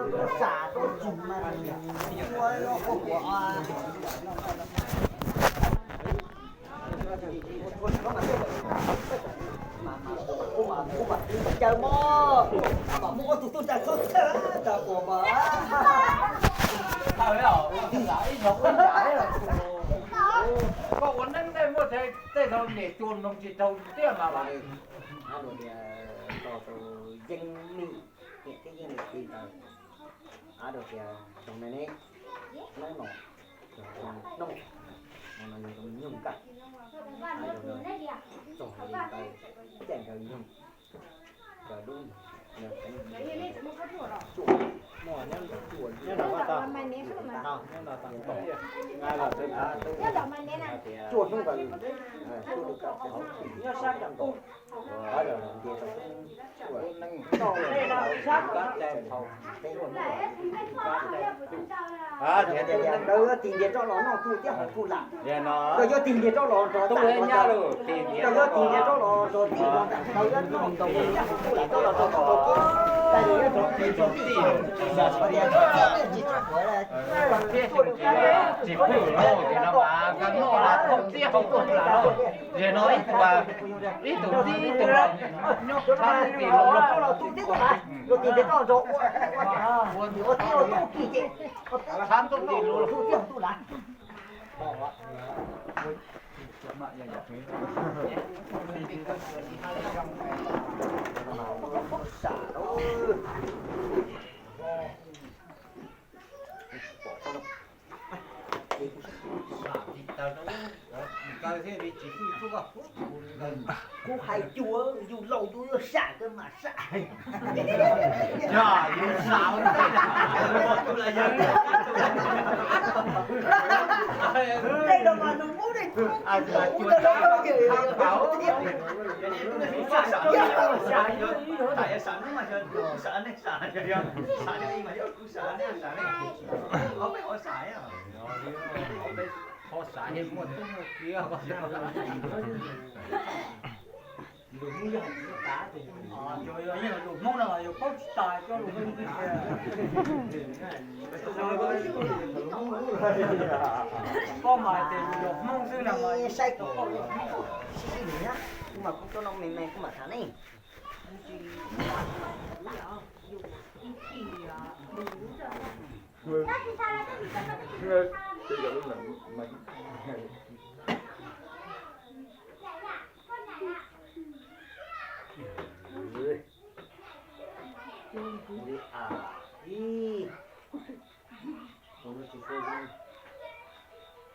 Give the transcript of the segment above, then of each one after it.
Sam rau tsis mas ua quaj quaj. Mas mas kuv mas kuv mas kuv mas caw mog, mas muaj ob tug tub ntxawg txhob txhawj tas kuv mas. Koj ua neeb tej muaj tej thaum niam cuag noog tsis raug tiag mas. Ab, rau tias tos tus yeej nws niam thiab yeej nws txiv ntawd. Ab, rau tias tsoom me ne, hnub no yog hnub no yog zoo nyoog kawg. Ab, yog no txog li ntawd, caij nkawd nyoog, nkawd lub, nyob no, nyob no, nyob no, tsuag hnub ntawd, tsuag hnub ntawd, nkawd yuav tig ntias roj los noj tug thiab hov tug lam. Nkawd yuav tig ntias roj los rau tag, nkawd yuav tig ntias roj los rau tij los ntawm nkawd yuav noj tug thiab hov tug lam rau los rau tij los rau tij. Tsis pum lauj, ces no mas nkawd noj los thaum txiaj hau tuaj lawm. Ces no ib tug, ib tug tib ib tug los nyob tshab tug tim los, tug tib tug los, tug tim tim toj rau, ua tib ua tub kis ces tshab tug tim los, tug tib tug lawm. Kuv hais cuag yus laus yus yuav sam kawg mas sam. Yog yus sam tej no mas nws muab tej kuv Lus Hmoob yog lus Hmoob no mas yus paub tsis tas cov lus Hmoob tiag. Koj mas tias yus yog Hmoob xwb no mas saib kuv, kuv mas kuv cov no me me kuv mam tham ne.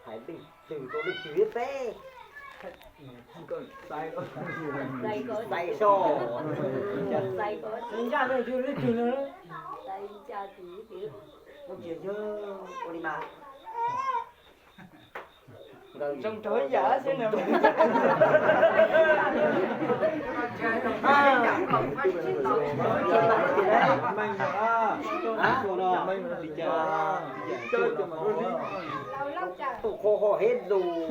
Hais leej twg rau leej twg thiab peb. Xais so. Ua li mas. Zoo nraug yam xwb na. Tus qhua ho hev lus,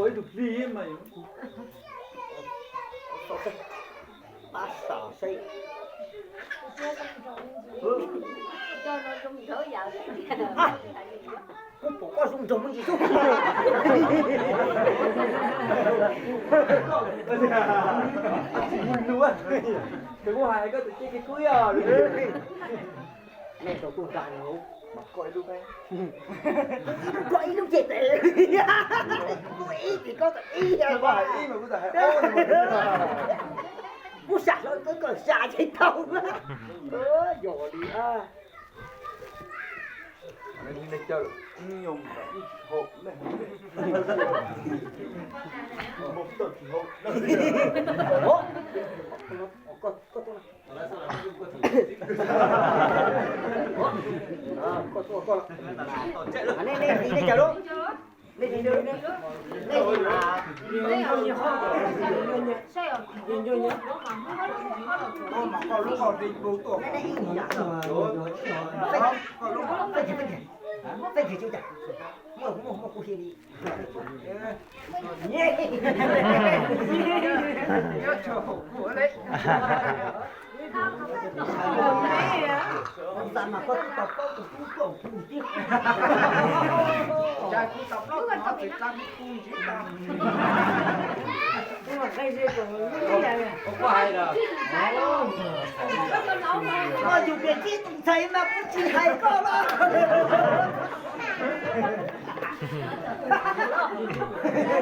ib tug hli mas. Pab xav seb. Kuv pom koj zoo nraug me ntsis xwb. Tsis yog lus, ces kuv hais koj tus cev kub yog. Nej tau tuaj nrag no mas koj ib lub, koj ib lub ces tes, kuv ib ces koj tau ib. Kuv sam hlo koj, koj sam ces tau. Yog li. Nej, nej, nej caw lub, nej, nej, nej, Kuv tau plaub tus tub kaum kuv thiab. Cas kuv tau plaub tus txiv tsa kuv kuv ntsib tau. Koj hais lawm. Koj yug kiag tib tus ntxhais mas kuv tsis hais koj los.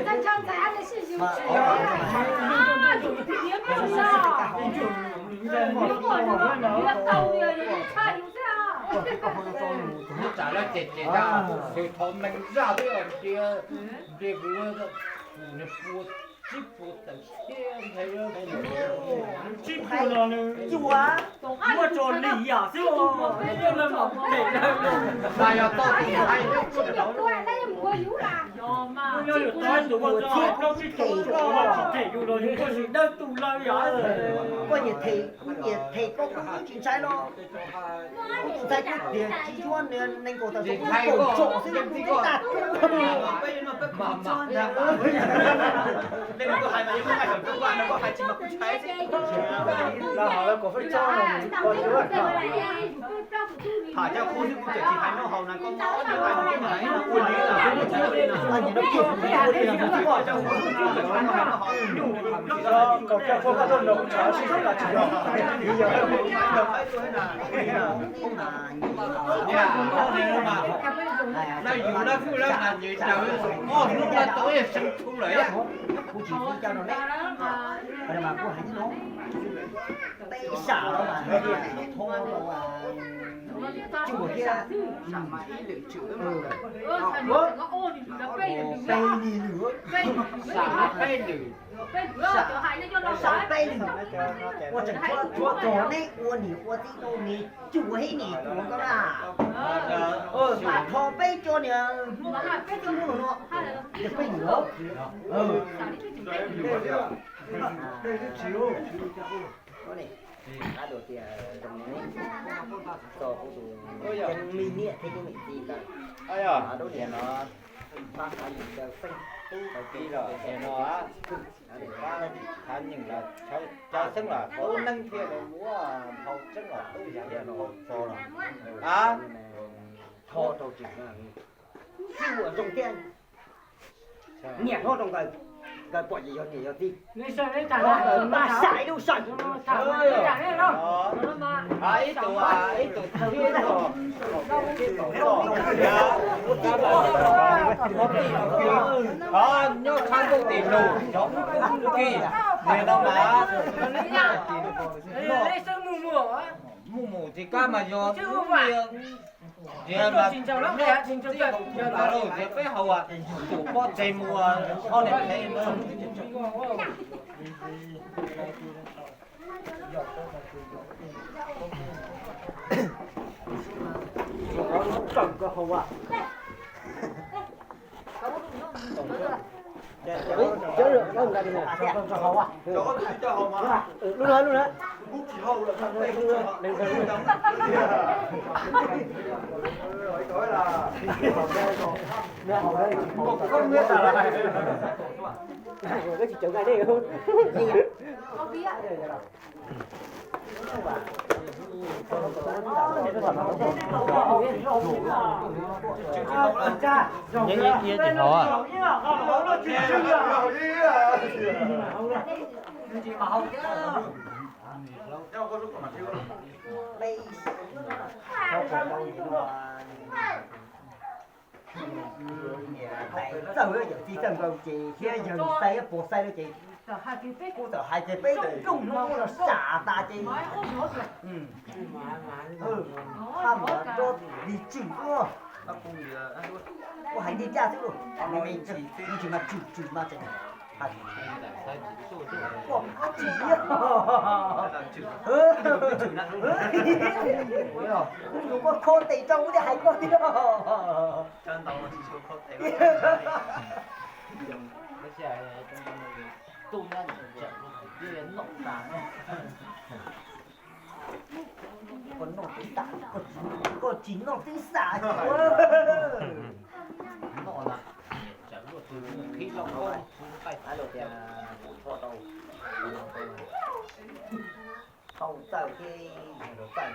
Kuv tsam lawv ces ces tau, ces thov neeg zaj twb tias, ces kuv, kuv niag pua tsib puas tawm thiab nthe, tsib puas no nws muab tso lig yam xwb os, lawv mam them. Mas yog tau tus hais, yog yus tau tus ua txog plaub tsib caug los tsis them yus los yus kuj sim dawb tus lawm yom. Koj nyiam them, kuv nyiam them, koj kuj tsis ntshai los. Kuv tus ntxhais kuj tias tsis yuav, nees nkaum tawm tau kuj kaum tsom xwb, kuv tsis tas. Tham cov qub xwb kuv tseem tsis hais no haus na, koj ua li na. Kaum coj pua koj tuaj nrog kuv tham sib sab tas tsis yog. Lawv yus lawv hwj lawv hais ces cas ob hnub lawv tau ib xeev tshoob lawm. Kuv tsis txib coj rau neb, mas kuv hais tib no, peb sam los mas thov rau cuaj thiab, peb lis lwm, sam peb lwm, sam peb lis, ua tseem tshuav tog neb ua niam ua txiv rau nws cuaj thiab nim cuav koj na. Mas thov peb cov niam hmoob, peb cov hmoob no, peb lis los. Qab dua tias zoo ne, txog kuv tus me niam thiab kuv niam txiv ntawd, lub niam no pab qhov yus cawv xeeb tub tau ti los no, pab qhov nyeem los cawv xeeb los tub neeb thiab los muab hau tseeb los tub yam thiab los tso los a, thov rau tseem sib ua zoo thiab. Niam hlob rau nkawd, nkawd pom ces yog niam yog txiv, mas sai lub sai. Ib tug, ib tug thiab, nyob tshab ntuj tim lus cov kis, nim no mas mus mus tsis kab mas yog tias mas txij hauv tub tas lauj, tias peb haus tus pob txeg mus, ob niag phem. Lub no, lub no. Tsis cov nqaij dej. Nyob nyob thiab tsis hov. Txawj yawm txiv txawj nkawm ces thiab yawg xais puas xais lawm ces kuv txawm hais tias peb rooj no los sam tas ces haj mus rau li tswm ua, kuv hais li cas xwb lauj, me ntsis mas tswm tswm mas tseem hais, koj tsis, kuv kho tes rau kuv thiaj hais koj tiag. Koj noj twb tas, koj tsis noj twb xav. Tau txawj thiab tau txawj.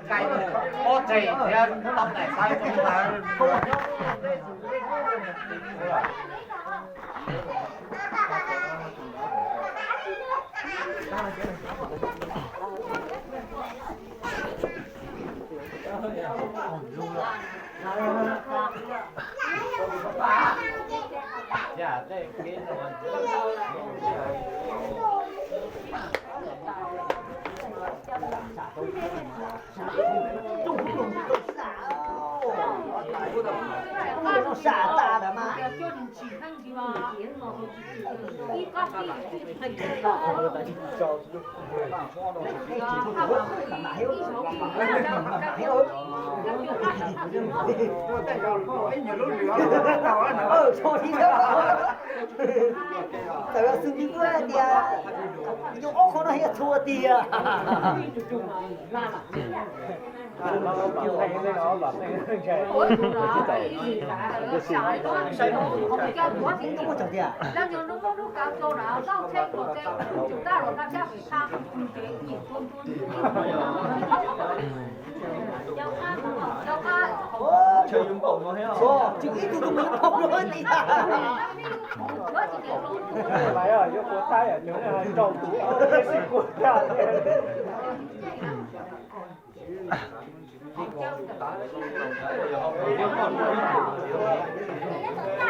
nkais pob tsev thiab tau daim xaiv zoo ntawd. Tawm xwb kuj hais tias, yus ob qho no yog txhua tiag. Muaj tsaug tiag. Tswv ib tug tus me nyuam pog no tiag.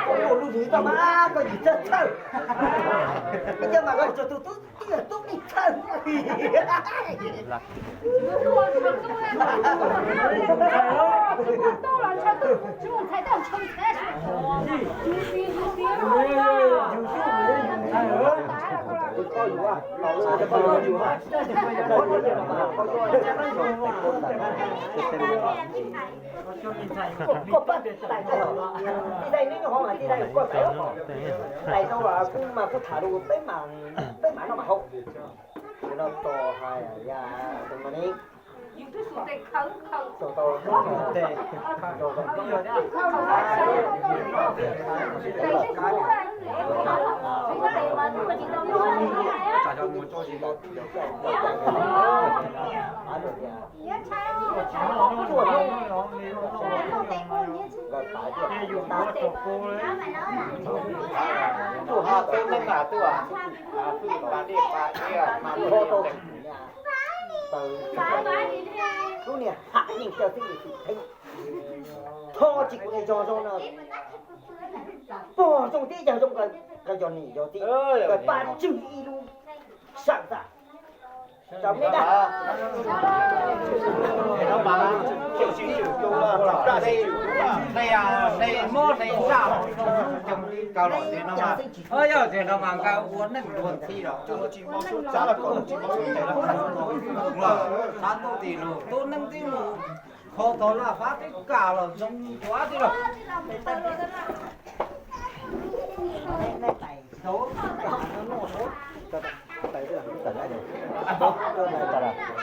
Koj lub zus tau mas koj yim txawj txhawj. Ib co mas koj tso tus tub tib tub ib txhawj. Koj pab tais, tij laug neb nyob hauv mas tij laug koj tais, tais tau kuv mas kuv tham lus peb mas, peb mas noj mas haus. Tus no tos hais ya, tus no ne. Tuaj ha tub neeb a tuaj, fwj pas dej pas iab mas kho tau. Lub niag ham yeej cawm tib yus tus kheej. Tho tsis kuv niag yog zoo no, pog zoo tib yawg zoo, nkawd yog niam yog txiv, nkawd pab tswj ib lub sam tag. Tau nej da. Hle mob hle ntsaj, yog tias no mas nkawd ua neej dua ntxhi los, xav tuaj tim lus tub neeb tib mus, kho tau laj fab tib kam los zoo dua tib los.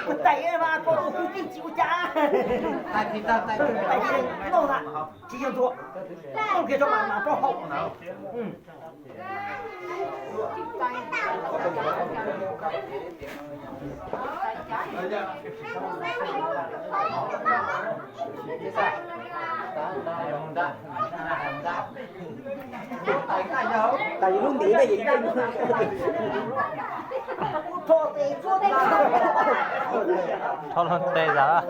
Kuv tais mas koj ua kwv tij tsis ua cas. Tais noj na, tsis yog ntxuag, noj kiag tso mas mas rau hauv. Tais lub ntiv ne, rho los tes zas.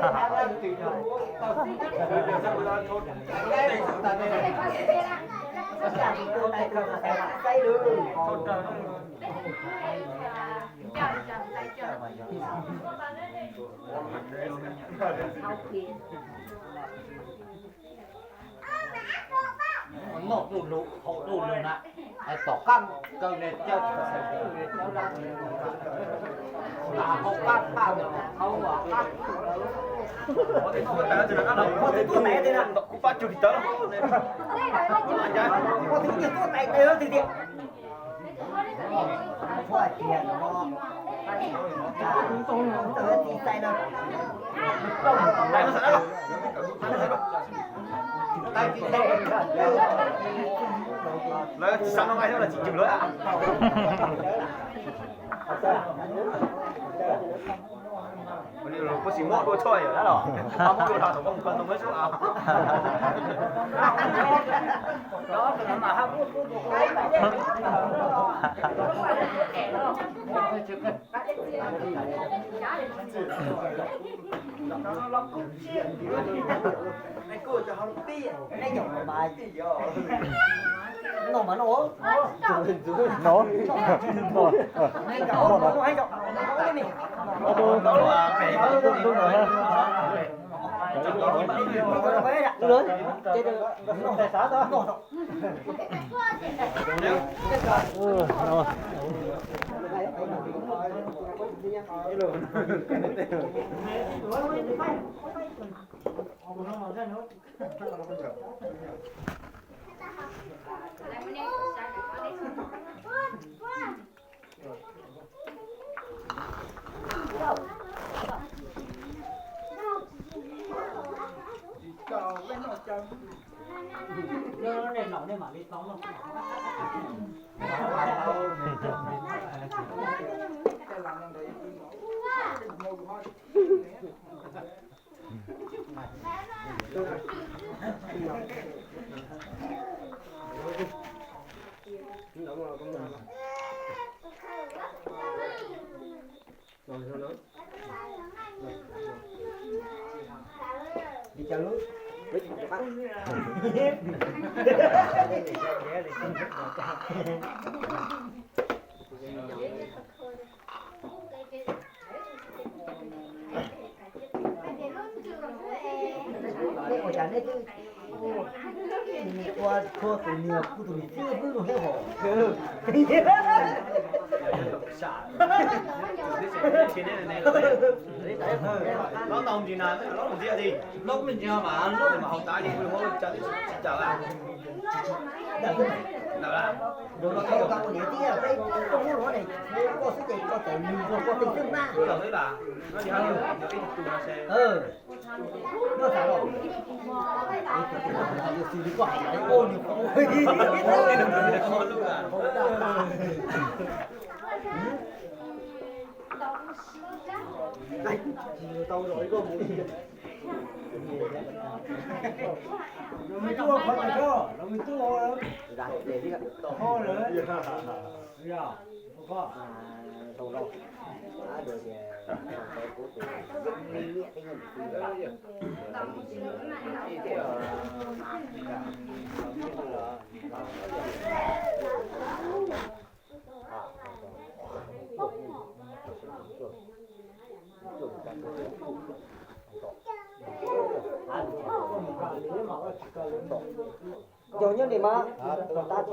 Noj duj lug haus duj lug na, tom qab kawg le cawv, tas haus qab qab haus qab. Kuv pab cug tawv, kuv twb tuaj tais tes tiag. Lawv tsis xav noj nqaij thiab los tsis cug lawm. Puas tsis muab dua txhua yam na los, muab dua thaum koj mus koj tus muab xub. Ua cas neb twb ua txhua tus niag kuv tus niag txib hwb rau neb hos. Lob me ntsis mas lob mas haus tas li, ua cas twb tsis cas. Ntawm los tau ua niam tij peb koj muab luag ne, koj xwb ces koj txawm nws rau koj tej xwb na. Noj xav los, xws li koj hais ua nws tau zog ib koj mus. Los me tub, qhov ntawd tso, los me tub, ho lawm, yog, ua koj. Yog nyob li mas, tab,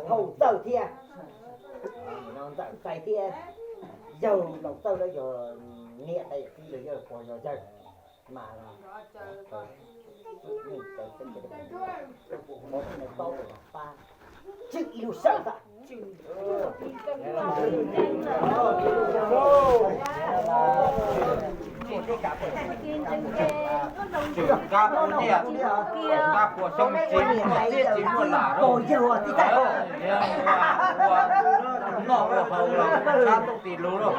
Laus Txawj thiab, Ntxawm Txais thiab, yawg Laus Txawj los yog niam tais txiv los yog puas yog yawg mas, tswj ib lub sawm tas. Tswj kab puas niaj, kab puas xyoo tsis muaj txiab tsis muaj lam, noj ua haus los kab tuaj tim lus lauj.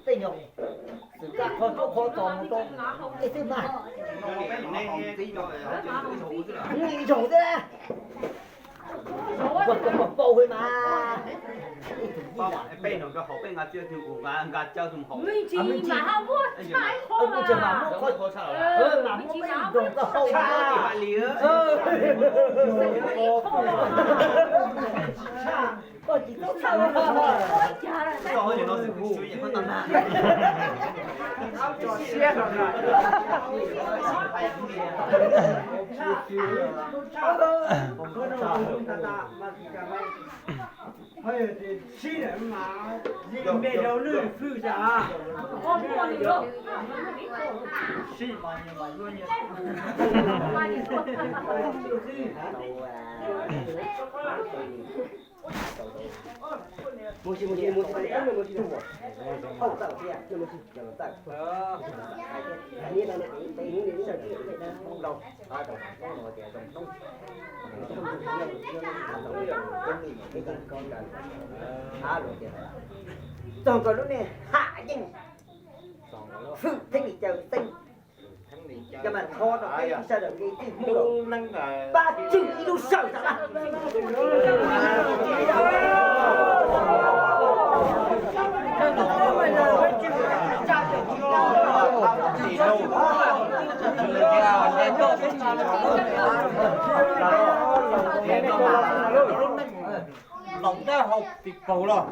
Tej nyuag Koj qhov cuab qhov tos mus rau ib tug mas. Ib zaug xwb, koj paub heev mas. Peb no koj haus peb nqa tsiaj tus nqa tsiaj tus haus. Mas muab qhov, mas muab peb zaug koj haus mas. Koj tsis txhob txhawj. Txog nkaus lub niag Ham Yeej, Fwm Theej Lis Caw Xeeb, cov mas thov rau peb sawv daws kev tij Hmoob laus pab tswj ib lub sawm tam laj. Laus dab hau tim paug los.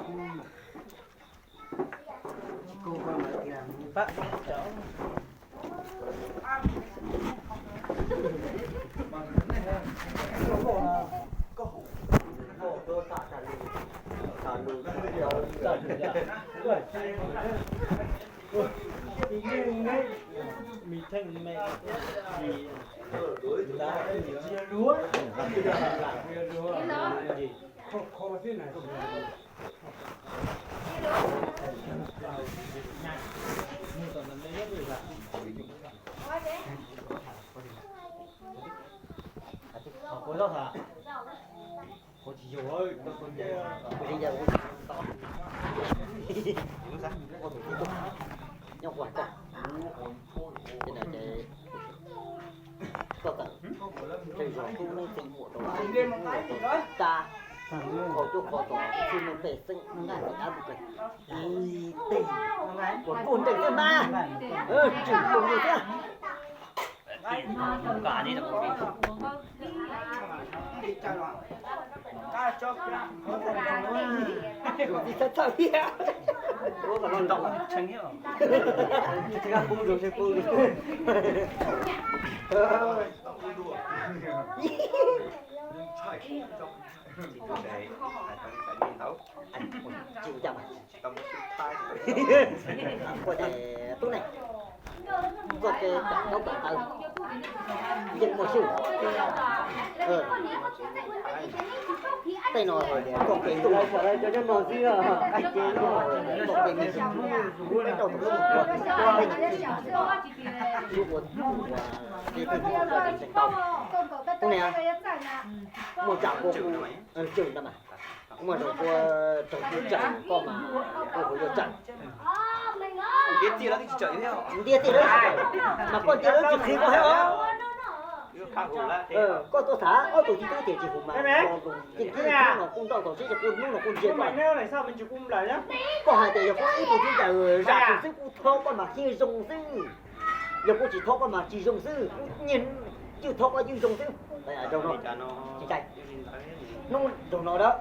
Nyob ua koj, ces koj tawm, tej zos tub neeb txij muam rau tub neeb txij tas, qhov cuab qhov tos txij muaj pej xeem nqaij txiv dab mus kawg, ib teg uas puag nreeg xwb mas, tseem puag nreeg xwb. Txawj txawj thiab. Pub rau seb pub li. Ua ces tub ne, koj kev pam taub pam taw yeej muaj xwb. Tej no koj kev tuaj, koj kev me ntsis peb rau tus ua, ua, tub ne, muaj tsam koj, tseem ntawd mas. Muaj zaus koj raug tub tsawm koj mas koj puas yuav tsawm? Ntiav txiaj lawv tsis tsawm, ntiav txiaj lawv tsis tsawm, mas koj ntiav lawv tsis qhia koj thiab os. Koj tuaj tham ob tug txiv tub tiam tsis hum mas, ces koj no kuj nrauj tau seb kuj hnub no kuj ntsia koj. Koj hais tias yog kuv ib tug tub ntawd zam tus xwb kuv thov koj mas thiaj zoo xwb. Yog kuv tsis thov koj mas tsis zoo xwb, kuv nyiag cwj thov koj yeej zoo xwb. Hnub nraug no dawb,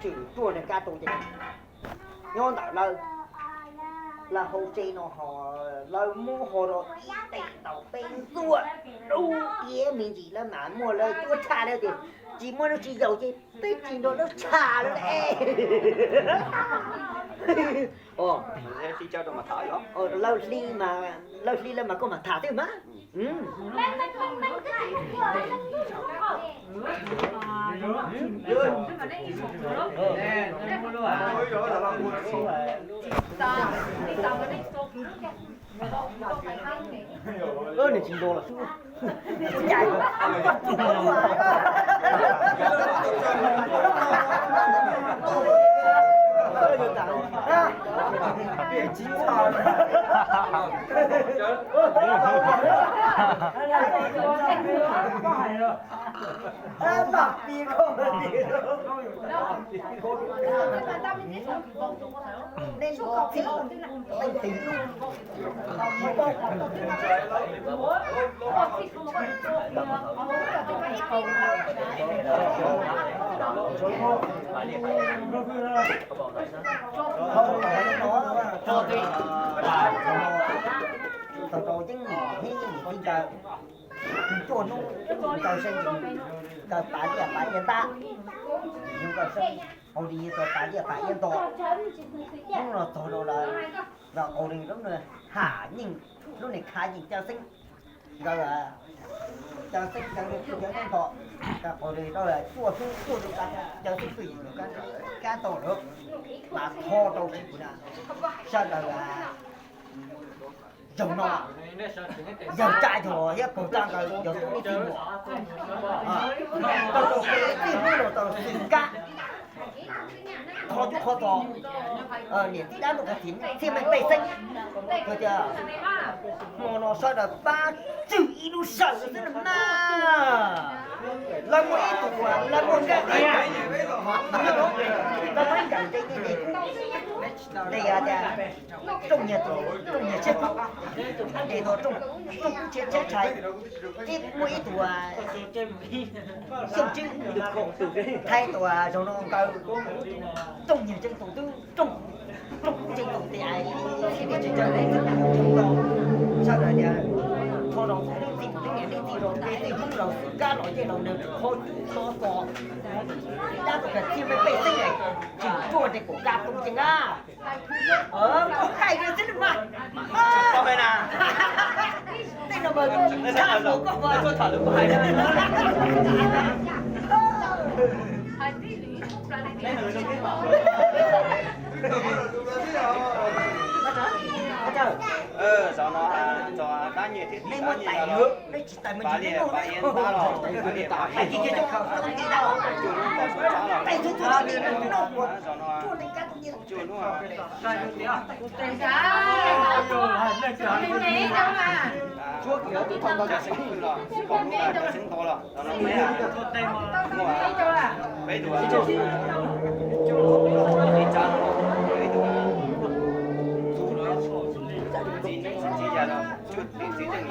tseem ruaj neeg kab rau ces nyob ntawm lawv, lawv hauv tsev no ho lawv muab ho rau ib tes ntaus peb ntxuaj dub tiav me ntsis lawv mas muaj lawv cuab tshaj lawv tias tsis muaj lub tsis yaus ces peb tsis nrog lawv tshaj lawm. Lawv hli mas, lawv hli lawv mas koj mam tham xwb mas. Nws tsis nto los xwb. Tau rau yeeb nim hib nim tib ncaws, cuaj hnub nkaus seej, nkaus pas liaj pas iab ntab, nkaus seej hauv li tau pas liaj pas iab nto. Hnub no txog rau lawm, los qau li lub nws ham yeej, lub nws khav yeej cawv xeeb, nkaus cawv xeeb cawv li cawv xeeb nto, nkaus qau li rau cuaj hnub cuaj hnub kab cawv xeeb twj ywm kab tau lawm, mas tho rau tsis na, sawv daws zaum no yawg tsa yog thiab kaug tsa nkaus yog tub ib txwj muam, tau rau txij hnub no tau xwm kab, qhov cub qhov tos, niam txiv dab laug qhov txhia meej pej xeeb, tias hmo no sawv daws pab tswj ib lub sawm xwb na. Lawv muaj ib tug, lawv muaj nkaj, lawv muaj nkaj nte nte kub, nte tias rooj nyiag tus, rooj nyiag tshiab kub, nte tau rooj, rooj kub tshiab tshiab tshais. Ib muaj ib tug Xyooj Tswb, thaij tus zaum no nkaus rooj nyiag tseem tus twb rooj, rooj kub tseem tus tes ais, tsis tsis tsis tsis tsis tsis tsis sawv daws tias tho rau tus leej txiv tus leej niam leej txiv rau peb tej Hmoob laus xwm kab los yeej laus nws qhov cub qhov tos, dab tuaj kawg txij meej pej xeeb tseem ruaj nres kaum kab tus ceev na. Koj hais tias xwb mas, koj hais na, tej no mas tshaj lus koj mas. Zaum no txog dab nyiag thiab txiv dab nyiag no los, pas liaj pas iab ntab los, pas liaj pas iab ntab los, cuaj hnub pos suav tshab los, zaum no cuaj hnub, cawv xeeb twj los, kaum hnub cawv xeeb nto los, zaum no peb, muaj peb tus txiv tsa, peb tus txiv neej txiv yaig los, txiv tseem,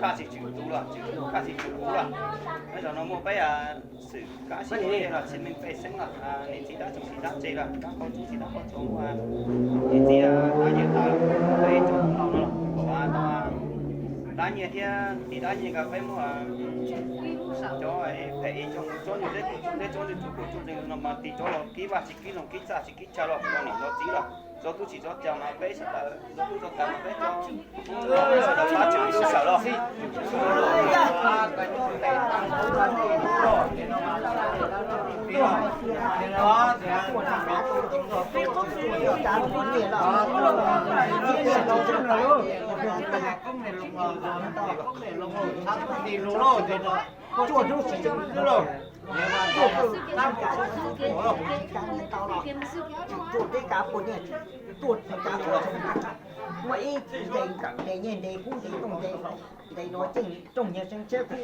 kaj tsis tshwm tus los, kaj tsis tshwm tus los, zaum no muaj peb xwm kab sib ntiag los tsis meej pej xeeb los, niam txiv dab tsoom txiv dab tse los, dab qau tsoom txiv dab qau tso, muaj niam txiv dab nyiag tas, peb tsoom laus no los, dab nyiag thiab txiv dab nyiag nkaus peb muaj cov phem ib tsoom tsob ntseeg, tsob ntseeg tsuj kuv tsuj ntseeg no mas tis cov los kib vaj tsis kib loog kib txaj tsis kib chaw los, tso niam tso txiv los, tso tub tsis tso cag mas peb sawv daws, tso tub tso cag mas peb tso, peb sawv daws pab tswj ib lub sawm los. Cuaj hnub tsis tseem tus, cuaj hnub tsis tseem tus, cuaj hnub tsis tseem tus, tsis tseem tus los, tsis tuaj teb kav puag nyiaj, tuaj teb kav puag tshoob. Muaj ib nte nkawm nte nyiaj nte kub nte tooj nte, nte no ceeb rooj nyiag tseeb tshiab kub,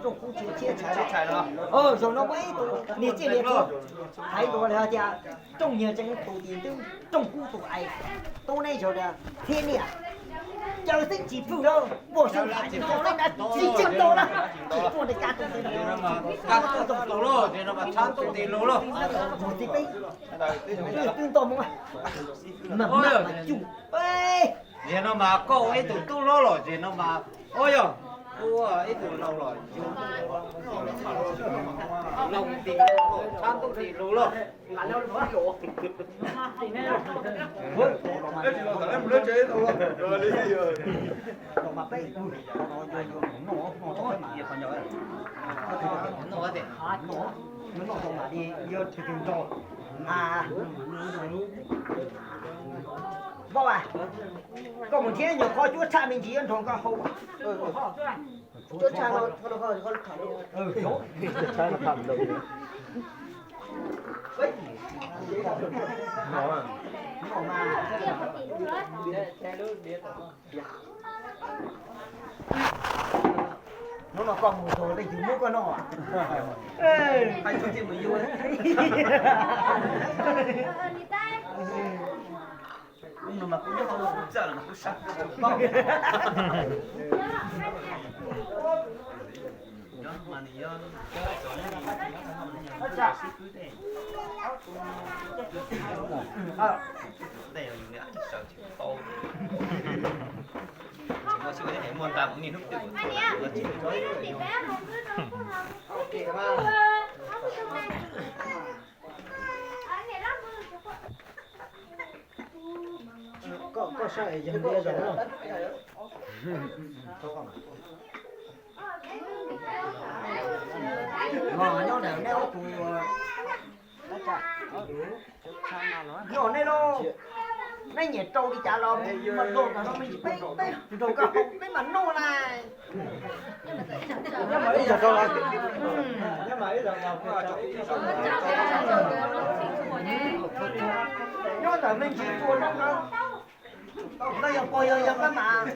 rooj kub tshiab tshiab tshais. Zaum no muaj ib tug niag txiaj niag tub hais ntua li hais tias rooj nyiag tseeb tus tis twb rooj kub tus ais, tub neb zaug li thiab niam. Cawv xeeb tsis pwg lawm, puas xyoo tsis tau na, tsis tseem tau na, tsis tuaj nte kab tus tis, kab tus tus loj, tshab tus tis loj loj, mus txiv peb, twb nto mus mas, mas mas mas cum. Zem no mas koj ua ib tug tub loj los zem no mas, ua yog, ua ib tug laus los, laus tis, tshab tus tis loj loj. Vauj, koj mus nrhiav nyuag qhov cuab tshaj me ntsis yuav nrog koj haus. Hnub no koj mus txog leej twg muab koj noj. Koj saib yog li zaum no. Nyob ntawm nej ob tug, nyob nej lauj, nej nyiam rau li cas los mas nrog koj haus peb mas noj na. Nyob ntawm me ntsis tua no, no yog puas yog yog koj mas.